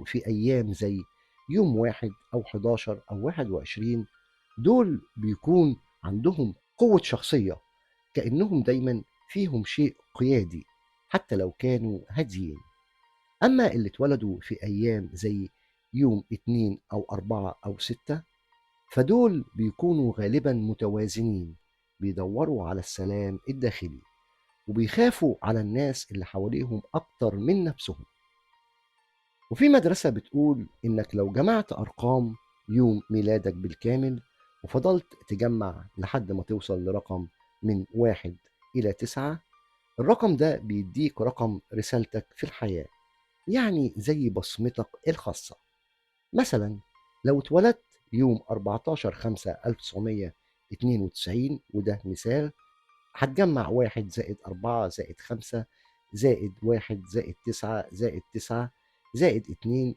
في أيام زي يوم 1 أو 11 أو 21، دول بيكون عندهم قوة شخصية، كأنهم دايما فيهم شيء قيادي حتى لو كانوا هاديين. أما اللي اتولدوا في أيام زي يوم 2 أو 4 أو 6، فدول بيكونوا غالبا متوازنين، بيدوروا على السلام الداخلي وبيخافوا على الناس اللي حواليهم أكتر من نفسهم. وفي مدرسة بتقول إنك لو جمعت أرقام يوم ميلادك بالكامل وفضلت تجمع لحد ما توصل لرقم من 1 إلى 9، الرقم ده بيديك رقم رسالتك في الحياة، يعني زي بصمتك الخاصة. مثلا لو اتولدت يوم 14/5/1992، وده مثال، هتجمع 1 زائد 4 زائد 5 زائد 1 زائد 9 زائد 9 زائد 2